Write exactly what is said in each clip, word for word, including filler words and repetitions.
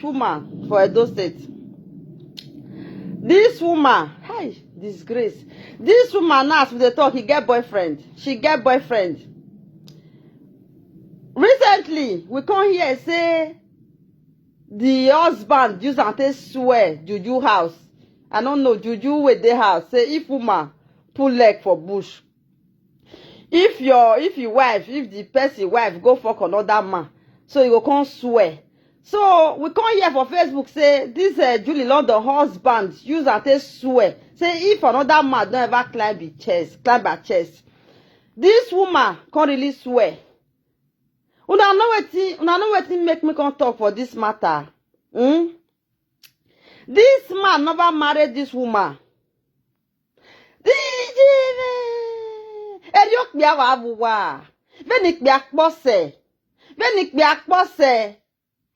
woman for Edo State. This woman, hi, disgrace. This woman now, as we dey talk, he get boyfriend. She get boyfriend. Recently, we come here say the husband use and take swear juju house. I don't know juju with the house. Say if woman pull leg for bush, if your if your wife, if the person wife go fuck another man, so you go come swear. So we come here for Facebook say this uh, Julie London husband use and take swear say if another man don't ever climb the chest, climb her chest, this woman can't really swear. Una know wetin una know wetin make me come talk for this matter. Hmm? This man never married this woman. Eriokpia wa abuwa. Venikpia kpose. Venikpia kpose.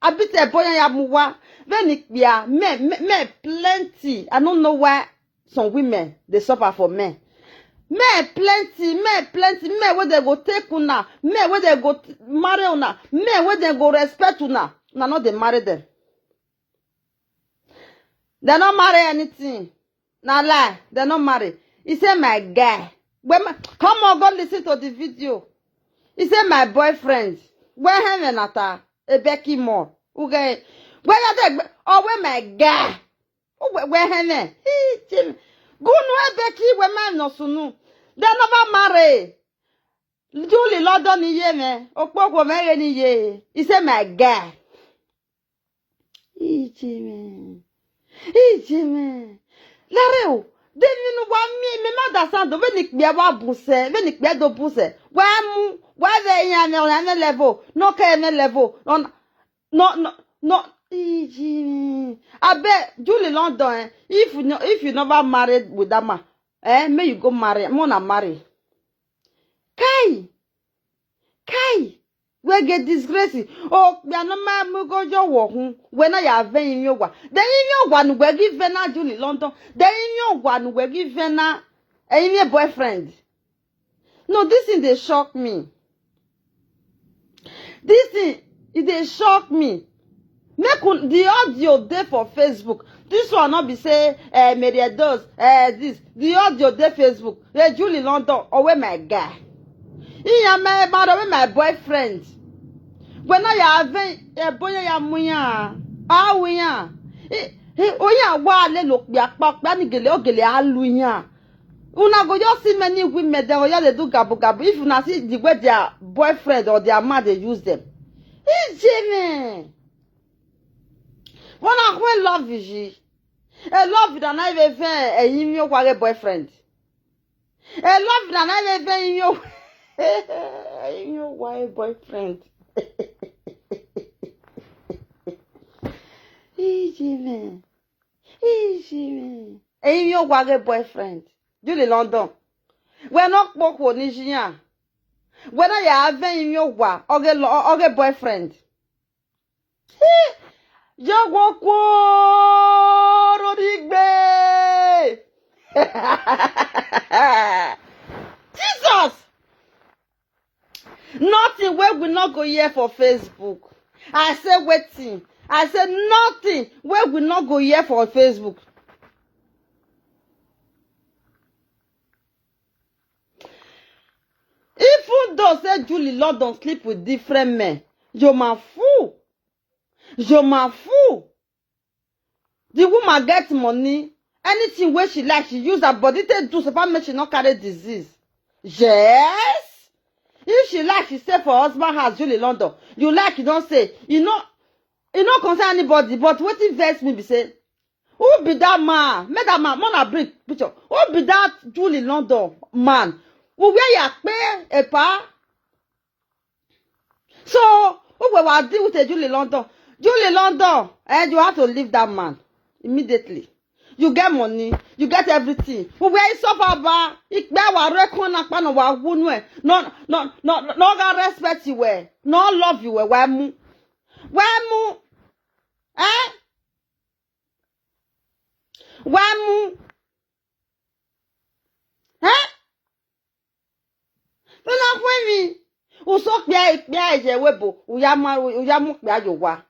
Abite boya ya muwa. Venikpia me me me plenty. I don't know why some women they suffer for men. Men plenty, men plenty, men where they go take una, men where they go marry una, men where they go respect una. Una not they marry them. They not marry anything. Na lie, they not marry. He say my guy. When my, come on, go listen to the video. He say my boyfriend. Where him and ata ebeki more. Okay. Where you dey? Oh, where my guy? Oh, where where him? He Jim. Go no ebeki where man no sunu. They never marry. Julie London ni ye me. Okpoko me ye ni ye. He say my guy. Ijime. Ijime. Lare o. Demi no wa mi me ma da sando. Venikpia wa buse. Venikpia do buse. Wa mu. Wa ve ya me ona me level. No ke me level. No no no no. Ijime. Abe Julie London eh. If you no, if you never married with that man, eh, may you go marry. Mona marry. Kai. Kai. We get disgrace. Oh, we are not my mugo jo wo hun. We na ya ve yin yo wa. De yin yo wa nu we gi ve na Julie London. De yin yo wa nu we gi ve na. Eh, yin boyfriend. No, this thing they shock me. This thing it dey shock me. Make un, the audio dey for Facebook. This one not be say eh, Mary Edoz eh, this the audio dey Facebook. Hey, Julie London, oh where my guy? Iya me mad with my boyfriend. When I have a boy ya muya, ah we ya. He he oh ya wa le look ya pa pa ni gele o gele alu ya. Una go just see many women dem oya dey do gabu gabu if una see the way their boyfriend or their man dey use them. Ijeme. Wana kwe love ji. E love da na ive ve e yimi o kwage boyfriend. E love da na ive ve yimi o yimi o kwage boyfriend. Ijeme. Ijeme. E yimi o kwage boyfriend. Julie London. We no kpoko ni jiyan. We na ya ave yin yo wa oge lo oge boyfriend. Yo wo kuro rigbe. Jesus. Nothing wey we no go hear for Facebook. I say wetin? I say nothing wey we no go hear for Facebook. Even though say Julie London sleep with different men, yo ma fool. Yo ma fool. The woman get money. Anything wey she like, she use her body take do so far make she no carry disease. Yes. If she like, she stay for husband house, Julie London. You like, you don't say. You know, e no concern anybody, but wetin vex me be say, who be that man? Make that man, mona bring picture. Who be that Julie London man? Who wear your pay a pa? So who we wa deal with a Julie London? Julie London, and you have to leave that man immediately. You get money, you get everything. Who wear so far ba? Ikpe wa rekon na pa no wa wunu e. No no no no ga respect you we. No love you we. Wa mu. Wa mu. Eh? Wa mu. Eh? Tona kwe mi. Uso kpia kpia eje webo. Uya ma uya mu kpia yo wa.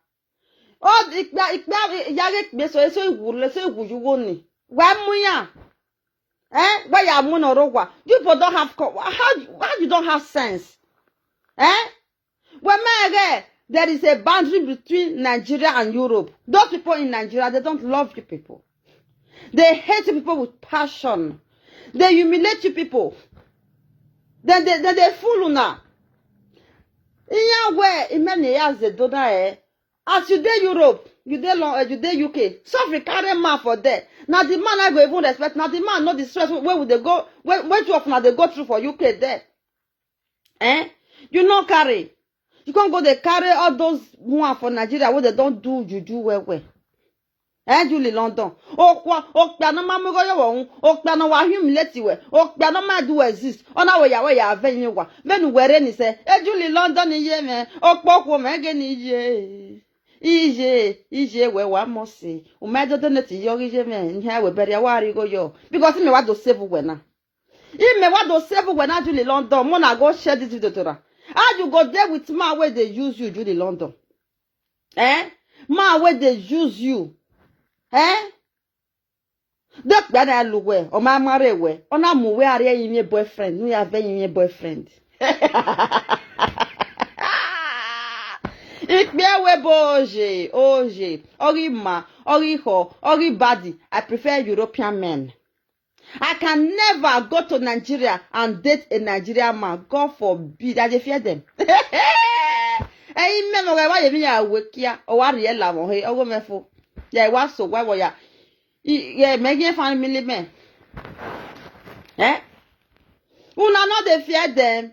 All the ikpe, ikpe, yare ikpe, so, so iwu, so iwu you want ni. Why muya? Eh? Why you mono rogwa? You people don't have co-, how, how you don't have sense? Eh? Well, my, there is a boundary between Nigeria and Europe. Those people in Nigeria, they don't love you people. They hate you people with passion. They humiliate you people. Then they, then they fool una. In your way, in many years, they don't, eh? As you dey Europe, you dey Lon-, eh, you dey U K, suffering carry man for there. Na the man I go even respect. Na the man know the stress wey, wey we dey go, wey, wey two of una dey go through for U K there. Eh? You no carry. You can't go dey carry all those one for Nigeria wey they don't do juju well well. Eh, Julie London. Okwa, okpia no mamu go yo won. Okpia no wa humiliate we. Okpia no ma do exist. Ona we ya we ya venye wa. Venu were ni se. Eh, Julie London ni ye me. Okpo kwo me ge ni ye. Ije, ije we wa mo se. O ma do do ne ti yo ije me. Nya we bere wa ri go yo. Because me wa do save we na. I me wa do save we na Julie London. Mo na go share this video to her. How you go there with man wey dey use you, Julie London? Eh? Man wey dey use you. Eh? Dokpe na luwe, o ma mare we. Ona mu we are yin boyfriend, nu ya ve yin boyfriend. Ikpe we bo oje, oje. Ori ma, ori ho, ori body. I prefer European men. I can never go to Nigeria and date a Nigerian man. God forbid. I dey fear them. Hey, men, okay, why you mean I wake here? Oh, what real love? Hey, oh, me fo. Yeah, what so? Why were ya? Yeah, Megan family men. Eh? Una no dey fear them.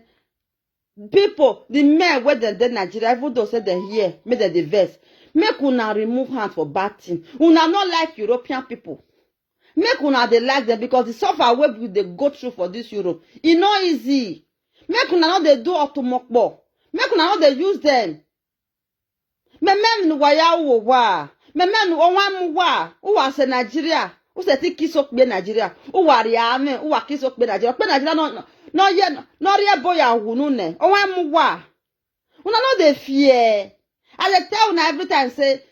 People, the men wey dem dey Nigeria, even though say dem here, make dem dey vex. Make una remove hand for bad thing. Una no like European people. Make una dey like them because the suffer wey we dey go through for this Europe, e no easy. Make una no dey do otumokpo. Make una no dey use them. Me men wa ya wo wa. Me men o wa mu wa. U wa se Nigeria. U se ti kiso pe Nigeria. U wa ri ame. U wa kiso pe Nigeria. Pe Nigeria no, no, no ye, no ri ebo ya wunu ne. O wa mu wa. Una no dey fear. I dey tell una every time say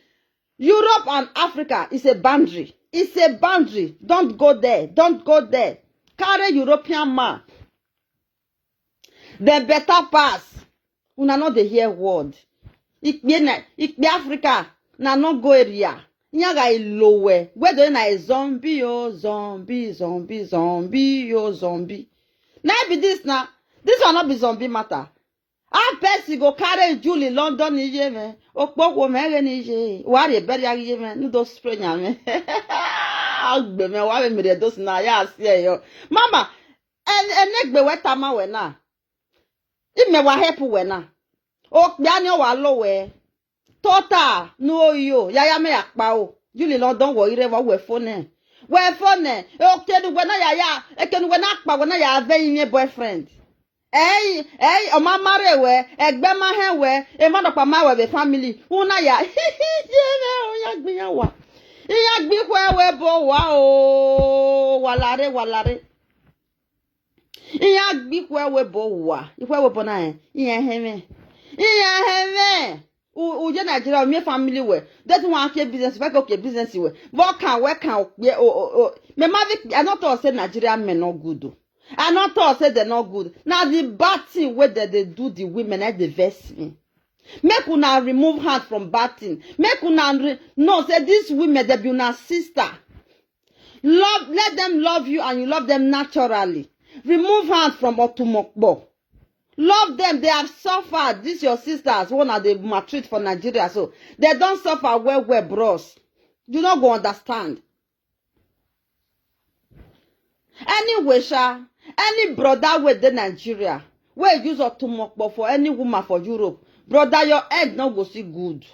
Europe and Africa is a boundary. It's a boundary. Don't go there. Don't go there. Carry European man. Dem better pass. Una no dey hear word. Ikpe na, ikpe Africa na no go area. Nyaga ilowe. Where do na a zombie, oh, zombie, zombie, zombie, oh, zombie. Na be this na. This one no be zombie matter. How person go carry Julie London ni ye me? Okpokwo me re ni ye. Wa re beri ya ye me. Nu do spray nya me. Agbe me wa me re do na ya si e yo. Mama, en, en egbe we tama we na. Ime wa help we na. Okpe ani o wa lo we. Tota nu o yo. Ya ya me ya pa o. Julie London wo ire wa we phone. We phone. E okenu we na ya ya. Ekenu we na pa we na ya ve yin boyfriend. Ei, ei, o ma mare we, egbe ma he we, e ma dopa ma we be family. Una ya. Ye me o ya gbi ya wa. Iya gbi kwe we bo wa o. Walare, walare. Iya gbi kwe we bo wa. Ikwe we bo na e. Iya he me. Iya he me. U, u je Nigeria, u mi family we. That one ke business, we ke business we. But can we can o, o, o. Me ma vi, I not talk say Nigeria men no good o. I not talk say they no good. Now the bad thing wey they, they do the women, eh, they vex me. Make una remove hand from bad thing. Make una re-, know say these women, they be una sister. Love, let them love you and you love them naturally. Remove hand from otumokpo. Love them. They have suffered. These your sisters, one of the maltreat for Nigeria. So they don't suffer well, well, bros. You no go understand. Anyway, sha, any brother wey dey Nigeria, wey use otumokpo for any woman for Europe, brother, your end no go see good.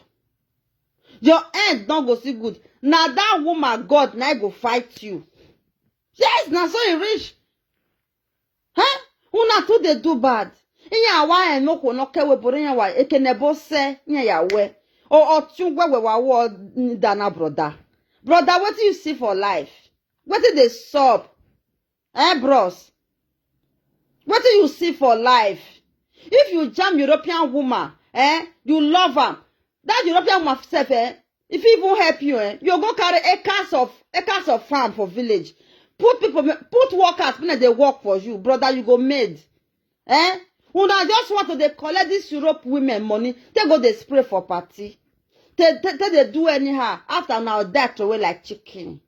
Your end no go see good. Na that woman God na go fight you. Yes, na so e reach. Huh? Una too dey do bad. Iya wa e no ko no ke we bore ya wa ekene bo se ya ya we. O, o tun we we wa wo da na brother. Brother, wetin you see for life? Wetin dey sup? Eh, bros? Wetin you see for life? If you jam European woman, eh, you love am. That European woman sef, eh, If e even help you, eh, you go carry acres of acres of farm for village. Put people, ma- put workers, make dem dey work for you, brother. You go made. Eh? Una just want to dey collect this Europe women money. Take go dey spray for party. Take take take dey do anyhow. After una die throway like chicken.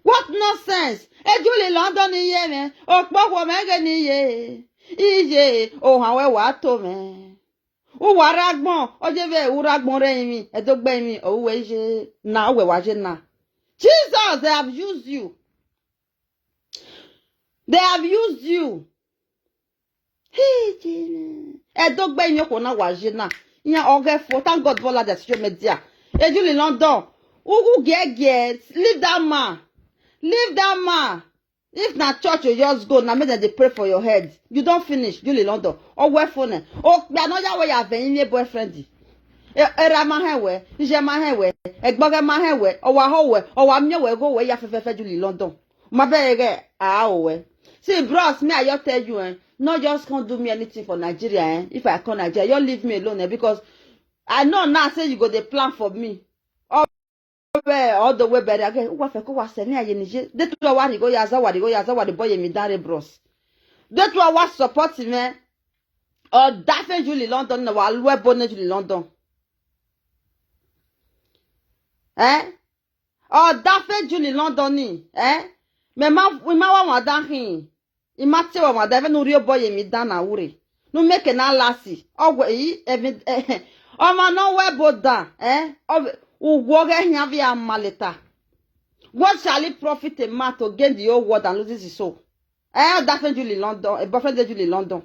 What nonsense? Ejuli London iye me. Okpokwo mege ni iye. Iye. Ohan we wa to me. Uwara gbon. Oje ve ura gbon re mi. Edogbe mi. Owe je. Na owe wa je na. Jesus, they have used you. They have used you. Hey, Jane. Edogbe nyoko na waje na. Nya oge for thank God for that social media. Ejuli London. Ugu gege. Leave that man. Leave that man. If na church you just go, na make dem dey pray for your head. You don finish, Julie London. Owe fone. O gba no ya we ya ve yin boyfriend. E era ma he we, ije ma he we, egboge ma he we, owa ho we, owa mi we go we ya fefefe Julie London. Ma be ge a o we. See, bros, me I just tell you, eh, no just come do me anything for Nigeria, eh. If I come Nigeria, you leave me alone, eh, because I know now say you go dey plan for me. All the way, all the way, bury again. Wa fe ko wa se ni aye ni je. De tu wa ri go ya za wa ri go ya za wa ri boy mi dare, bros. De tu wa support me. O da fe Julie London na wa lu ebo ne Julie London. Eh? O da fe Julie London ni, eh? Me ma, we ma wa wa da hin. Ima te wa wa da ve nu ri o boy mi da na ure. Nu make na lasi. Ogwe yi, even, eh, o ma no we bo da, eh? O we, ugwo ge hia vi amaleta. What shall it profit a man to gain the whole world and lose his soul? Eh, that friend Julie London, a boyfriend dey Julie London.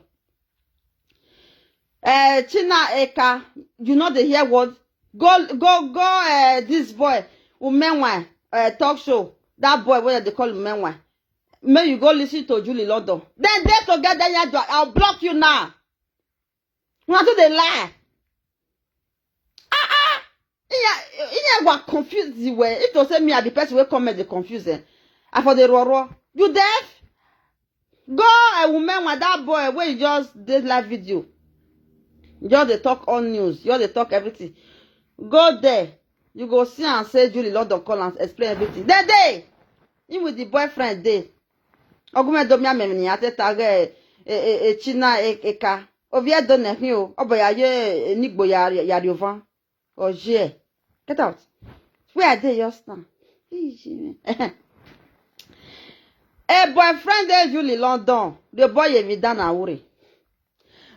Eh, China Eka, you know they hear what? Go, go, go, eh, this boy, Umenwa, eh, talk show. That boy, what they call Umenwa? May you go listen to Julie London. Then they together, yeah, I'll block you now. Una too dey lie. Ah, ah. Iya, iya wa confuse the way. If to say me, I the person wey comment dey confuse, eh, I for the roro. You deaf? Go, a woman with that boy wey you just did live video. You just dey talk all news. You just dey talk everything. Go there. You go see and say Julie London call and explain everything. They dey. Him with the boyfriend dey. Ogume do mi amemi ni ate tage e, e, e, China e, Eka. Ovie do ne hin o. Obo ya ye, e, nigbo ya, ya, ya riovan. Oje. Get out. Where are they just now? A boyfriend dey Julie London. The boy ye mi down awure.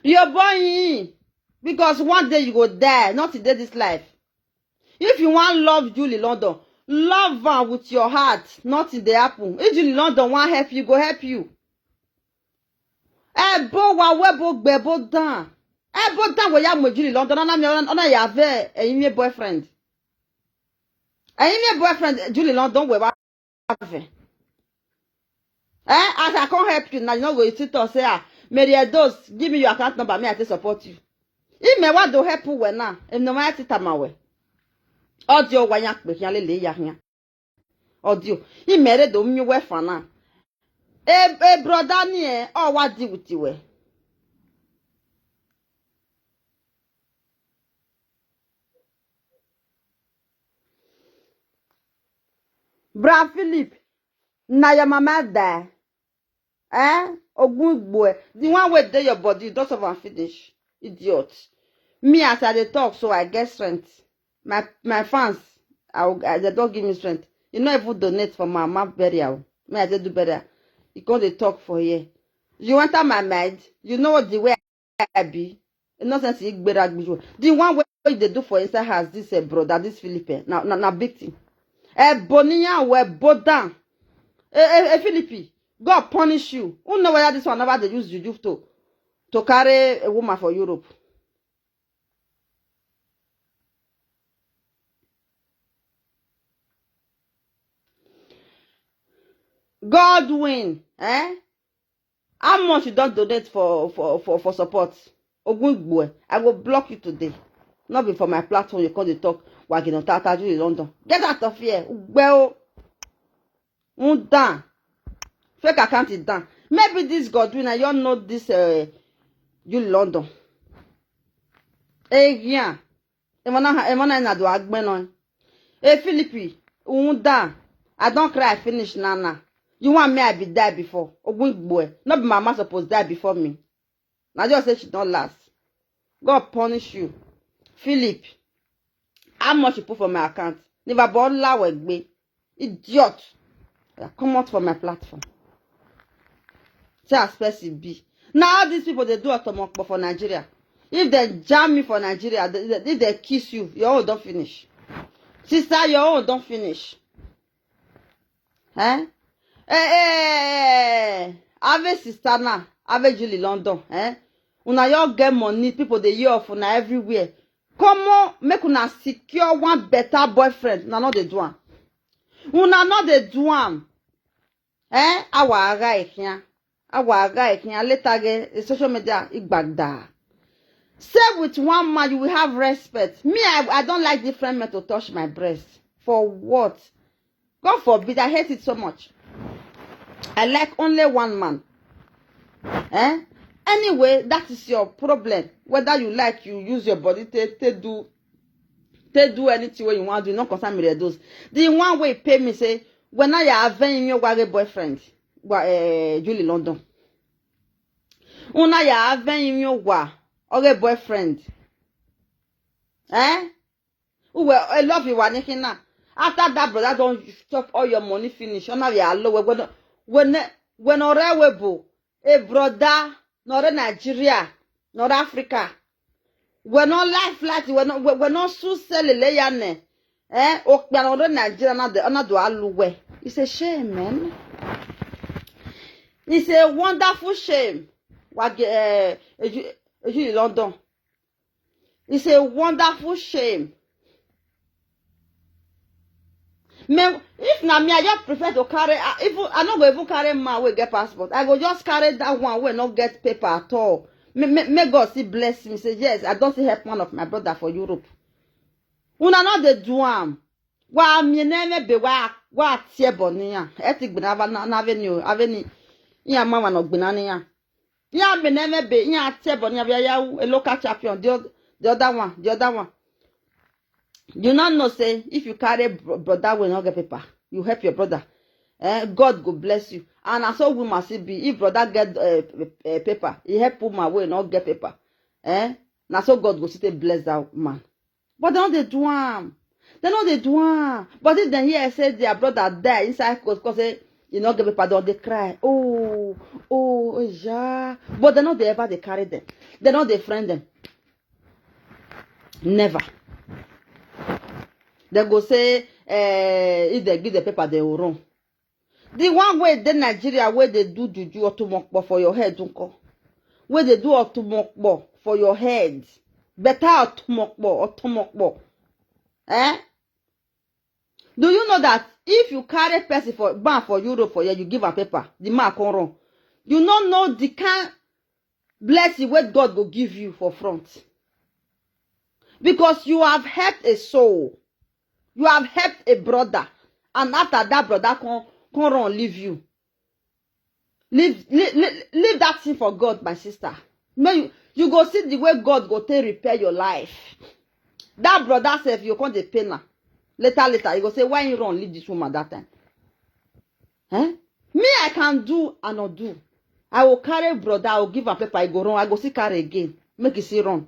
Your boy in. Because one day you go die, not today this life. If you wan love Julie London, love am with your heart. Nothing dey happen. If Julie London wan help you, go help you. Ebo wa we bo gbe bo dan. Ebo dan we ya mo Julie London. Ona mi ona ya ve eyin mi boyfriend. Eyin mi boyfriend Julie London we wa ve. Eh, as I come help you now, you no go sit talk say, ah, Mary Edos, give me your account number, me I take support you. If me what do help you well now, if no matter tama we. Audio wa ya pe ya lele ya ya. Audio. If me re do mi we fa now. E, e brother ni e, o wa di with you we. Bra Philip, na your mama die. Eh? Ogun Igbo, eh. The one wey dey your body, you don solve am finish. Idiot. Me, as I dey talk, so I get strength. My my fans, I, will- I, they don give me strength. You no even donate for my mama burial. Me, I dey do burial. You come dey talk for here. You enter my mind. You know the way I be. Innocent Igbera Gbijo. The one wey you dey do for inside house, this uh, brother, this Philip, eh, na, na, na big thing. Eh, Boniya we bodan. Eh, eh, eh, Philip, God punish you. Who know whether this one never dey use juju to, to carry a woman for Europe? Godwin, eh? How much you don donate for for for for support? Ogun Igbo, eh, I go block you today. Not be for my platform you come dey talk wagino tataju in London. Get out of here. Ugbe o. Undone. Fake account is done. Maybe this Godwin, I don't know this uh, you London. Again. Emona ha, emona na do agbe no. Hey, Philippi, unda. I don cry finish, nana. You want me I be die before? Ogun igbo. No be mama suppose die before me. Na just say she don last. God punish you. Philip, how much you put for my account? Never ball wegbe. Idiot. Yeah, come out for my platform. Say as person be. Now all these people they do otomokpo for Nigeria. If they jam me for Nigeria, they, they, if they kiss you, your own don't finish. Sister, your own don't finish. Eh? Eh, eh, eh, eh. Ave sister now, Ave Julie London, eh? Una you get money, people they hear of una everywhere. Come on, make una secure one better boyfriend. Una no dey do am. Una no dey do am. Eh? Awa aga ikian. Awa aga ikian. Later, eh, social media igbagda. Save with one man, you will have respect. Me, I, I don't like different men to touch my breast. For what? God forbid, I hate it so much. I like only one man. Eh? Anyway, that is your problem. Whether you like, you use your body to, to do to do anything wey you wan do, no concern me. Those the one wey pay me say when I have any your wage boyfriend, wa eh, Julie London. Una ya have any your wa oge boyfriend. Eh? Uwe, I love you, Wanikina. After that brother don't chop all your money finish. Ona ya low when when when orewebo a brother, not Nigeria, not Africa. We're not life flat, we're not we're not so selling. Eh? Okpia not Nigeria, not the another aluwe. It's a shame, man. It's a wonderful shame. Wage eh, Eju Eju London. It's a wonderful shame. Me, if na me, I just prefer to carry. I, even I no go even carry man wey get passport. I go just carry that one wey no get paper at all. May, may, may God still bless me. Say yes, I don still help one of my brother for Europe. Una no dey do am. Wa mi neme be wa wa tie boniya. Eti gbina va na na avenue avenue. Iya mama no gbina niya. Iya me neme be iya tie boniya via ya a local champion. The, oth- the other one, the other one. You not know say if you carry bro- brother wey no get paper, you help your brother. Eh, God go bless you. And na so woman still be. If brother get uh, uh, paper, he help woman wey no get paper. Eh, na so God go still take bless that man. But they no dey do am. They no dey do am. But if dem hear say their brother die inside court, cause say you no get paper, dem dey cry. Oh, oh, yeah. But they no dey ever dey carry them. They no dey friend them. Never. They go say, eh, if they give the paper, they will run. The one wey dey Nigeria wey dey do juju otumokpo for your head, nko. Wey dey do otumokpo for your head. Better otumokpo, otumokpo. Eh? Do you know that if you carry person for ban for Europe for here, you give am paper, the man come run. You no know the kind blessing wey God go give you for front. Because you have helped a soul. You have helped a brother. And after that brother come, come run leave you. Leave, leave, leave, leave that thing for God, my sister. No, you, you go see the way God go take repair your life. That brother sef, you come dey pain am. Later, later, you go say, why you run leave this woman that time? Eh? Me, I can do and not do. I will carry brother, I will give am paper, I go run, I go still carry again. Make e still run.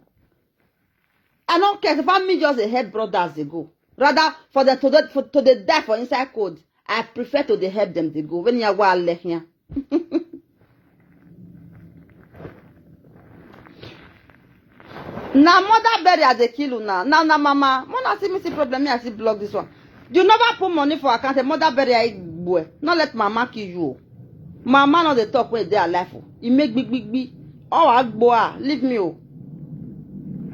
I don't care if I me just a help brothers they go. Rather, for them to dey, for, to dey die for inside cold, I prefer to dey help them they go. When you are here. Na mother burial dey kill una. Now na mama. Mona see me see problem. Me I see block this one. You never put money for account. A mother burial igbo. No let mama kill you. Mama no dey talk when they alive. Oh. E make big big big. Oh agboa, leave me oh.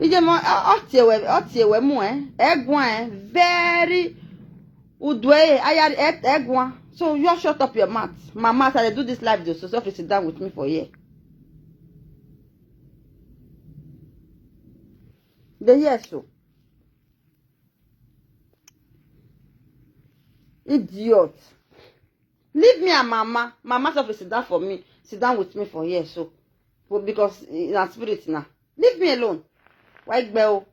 Ije mo otie we mu eh. Egwan eh. Very udwe ayari egwan. So you shut up your mouth. Mama, as I do this live, just so sit down with me for here. The yes so. Idiot. Leave me and mama. Mama sef sit down for me. Sit down with me for here so. But because na spirit na. Leave me alone. Why gbẹ o?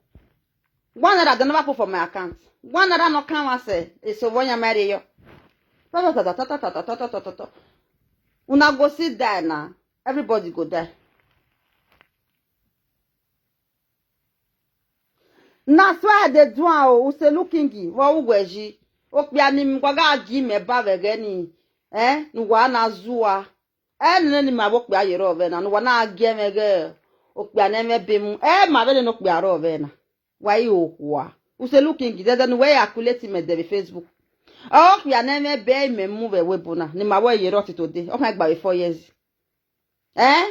One naira dem never put for my account. One naira no come as a so one yamari yo. Una go see die now. Everybody go die. Na so I dey do am o, Uselu King, wa ugweji. Okpia ni mgwaga gi me ba vegeni. Eh, nuwa na zuwa. Eh, nene ni ma bo kpia yero ve na, nuwa na gi me ge. Okpia ne me bimu. Eh, ma vele no kpia ro ve na. Wa i o kwa. Uselu King, dede nu we ya kuleti me de Facebook. Okpia ne me be me mu ve we bona. Ni ma we yero ti today. O kan gba we four years. Eh?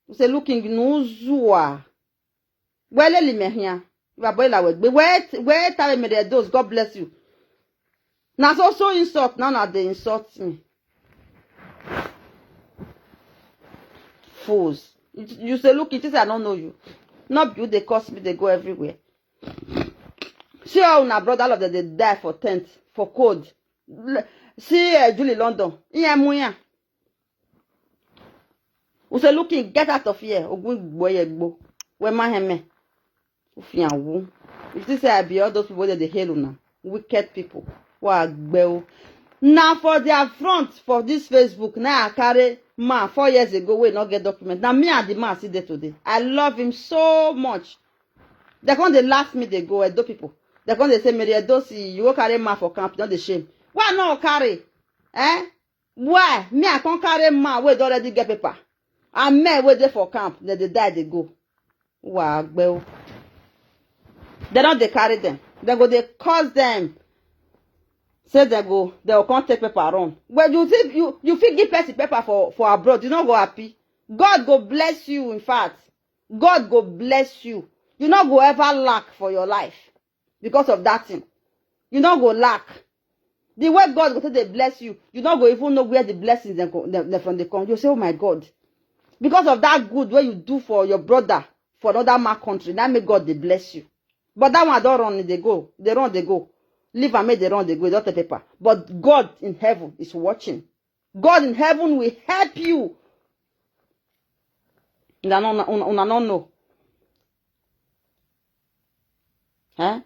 Uselu King nu zuwa. Wele li me here. Wa boy la we gbe. We we ta me the dose. God bless you. Na so so insult. Now na they insult me. Fools. You, you say, look, it is I don't know you. Not you, they curse me, they go everywhere. See how una brother, all of them, they die for tent, for cold. Le- See uh, Julie London. Iya muya. Uselu King, get out of here. Ogun gbo ye gbo. We ma heme. Ufian wu. You see say I be all those people that they hail una. Wicked people. Wa gbeo. Now for their front for this Facebook, now I carry man four years ago wey no get document. Now me and the man see there today. I love him so much. They come they laugh me, they go Edo people. They come they say, Mary Edosi, you go carry man for camp, not the shame. Why not carry? Eh? Why? Me, I can't carry man wey don already get paper. And men wey dey for camp, then they die, they go. Wa gbeo. They don't they carry them. They go they cause them. Say they go, they will come take paper run. Well, you think you you fit give person paper for for abroad, you not go happy. God go bless you. In fact, God go bless you. You not go ever lack for your life because of that thing. You not go lack. The way God go take dey bless you, you not go even know where the blessings dem go- dem dem from dey come. You say, oh my God, because of that good wey you do for your brother for another man country, that make God dey bless you. But that one don run, they go, they run, they go. Leave am make they run, they go. They don take paper. But God in heaven is watching. God in heaven will help you. Una no, una, una no know. Eh?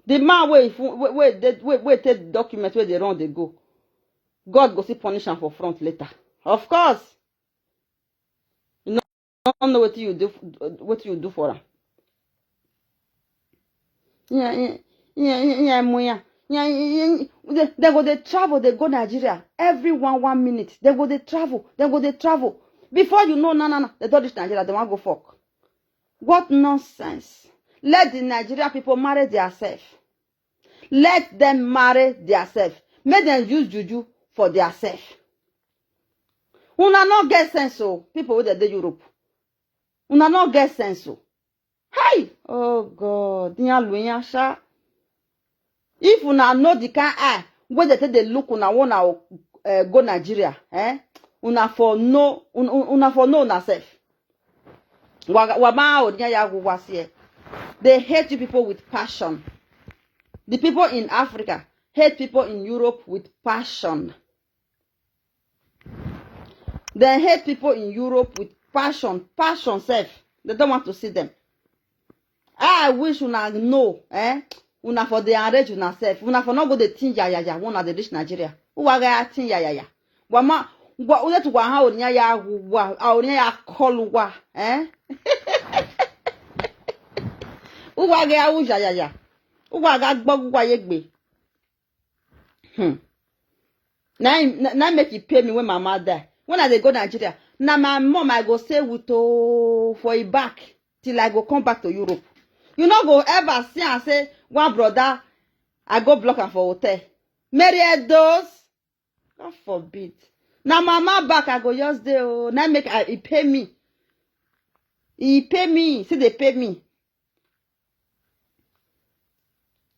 The man wey wey wey dey- wey wey take document wey dey run dey go, God go still punish am for front later. Of course, you no no know wetin you do wetin you do for am. Yeah, yeah, yeah, yeah, yeah, mo yeah. Yeah, yeah, yeah, they, they go they travel, they go Nigeria every one one minute. They go they travel, they go they travel. Before you know, na na na, they don reach Nigeria, they wan go fuck. What nonsense! Let the Nigeria people marry theirself. Let them marry theirself. Make them use juju for theirself. Una no get sense o, people wey dey dey Europe. Una no get sense o. Hey! Oh God, yan lu yan sha. If una know the kind eye wey dey take dey look una when una uh, go Nigeria, eh? Una for know, un- un- una for know una self. Wa wa ma o nya ya gu wa sie. They hate you people with passion. The people in Africa hate people in Europe with passion. They hate people in Europe with passion. Passion self. They don't want to see them. I wish una know, eh? Una for the enrage una self. Una for not go the thing ya ya ya. Una the reach Nigeria. Who are they thing ya ya ya? Wama, wa ule tu wa ha onya ya wa, a onya ya call wa, eh? Who are they ya ya ya? Who are they gbog wa yegbe? Hmm. Na im- na na im make e pay me when mama die. When I dey go Nigeria, na my mom I go stay with oh for e back till I go come back to Europe. You no go ever see am say one brother I go block am for hotel. Mary Edos, God forbid. Na mama back I go just dey oh. Na im make I, e pay me. E pay me. See dey pay me.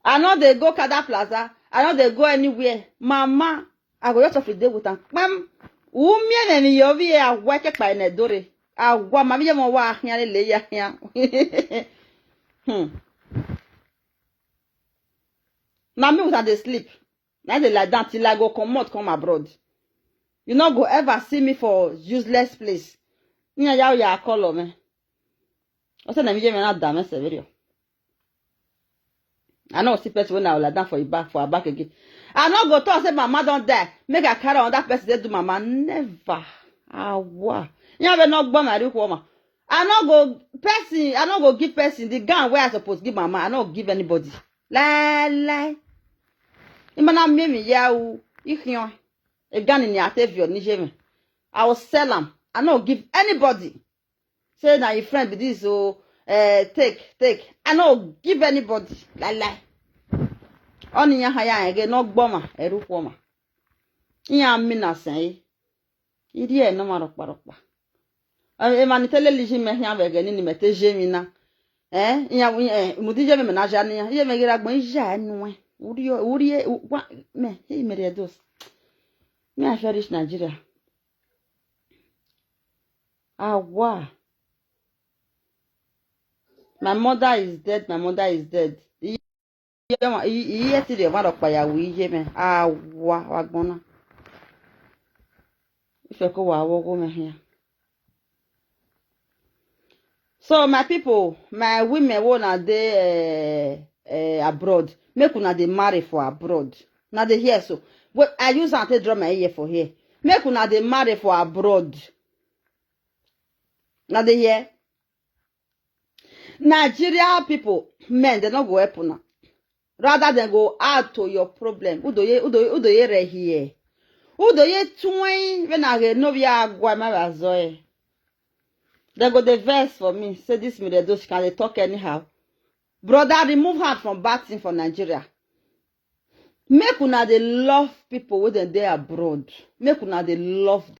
I no dey go Kada Plaza. I no dey go anywhere. Mama, I go just of dey with am. Kpam. Who me and me yovi a work by Nedore. I wa ma me mo wa hia le ya hia. Hmm. Na me with am dey sleep. Na dey like that till I go comot come abroad. You no go ever see me for useless place. Nya ya ya call me. O se na mi je me na da me severio. I no see person wey na lie down for him back, for her back again. I no go talk say mama don die, make I carry another person dey do mama. Never. Awa. Yan be no gbon my real woman. I no go person, I no go give person the gown wey I suppose give mama. I no give anybody. Lie, lie. Imana mimi ya u. Ihion. Egani ni atevio ni jeme. I will sell am. I no give anybody. Say na your friend be this, so, eh, take, take. I no give anybody. Lie, lie. Oni ya haya ege no gboma, erukwoma. Iya mi na sen. Idi e no maro kparo kpa. E mani tele liji me hia vege ni ni me te jemi na. Eh, iya, eh, mudi jemi me na jani ya. Iye me gira gbon ija enu e. Uri o, uri e, wa, me, he me re dos. Me I feel reach Nigeria. Awa. My mother is dead, my mother is dead. Iye, iye, iye ti de ma do pa ya wi iye me. Awa, wa gbona. Ife ko wa wo go me here. So my people, my women wey una dey, eh, eh, abroad, make una dey marry for abroad. Na dey hear so. Well, I use am take draw my ear for here. Make una dey marry for abroad. Na dey hear. Nigeria people, men, they no go help una. Rather than go add to your problem. Udoye, udoye, udoye re here. Udoye twin when I get no via agwa ma bazoe. They go the verse for me. Say this me they do, she can dey talk anyhow. Brother, remove her from bad thing for Nigeria. Make una dey love people wey dem dey abroad. Make una dey love